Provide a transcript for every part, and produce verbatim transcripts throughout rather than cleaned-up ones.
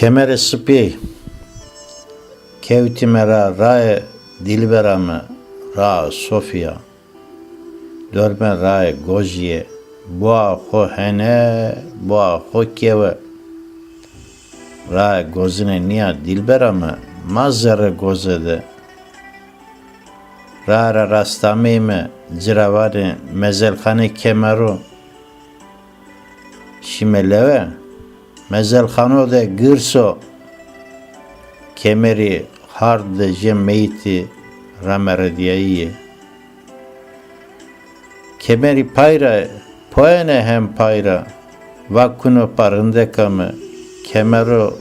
Kemerê sipî. Kewtîme ra rae Dîlbera mi, raa Sofîya. Dorme rae gojîye, boa xo hene, boa xo kewe. Rae gozine nîya Dîlbera mi, ma zerre goze de. Rae ra rast ameyme ci ra vanê Mezelxanê Kemero. Şîme lewe, Mezelxano de girs o. Kemerî hard de jê meyîtî rameredîyayî yê. Kemerî pay ra, poyene hem pay ra, vakuno pa rindeka mi, kemero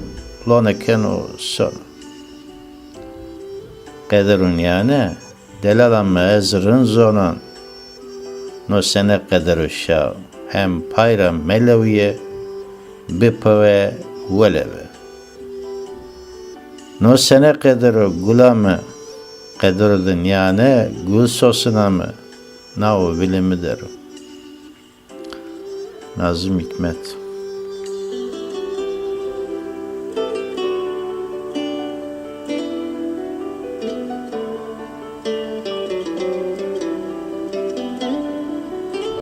lone keno sono. Qedero nîyane, delala mi, ez rind zonan. No sene qedero şa, hem pay ra melewîye, bipewe, weleve. No sene qedero gula mi, qedero de nîyane gul sosina mi, nao vilê mi der o. Nazım Hikmet.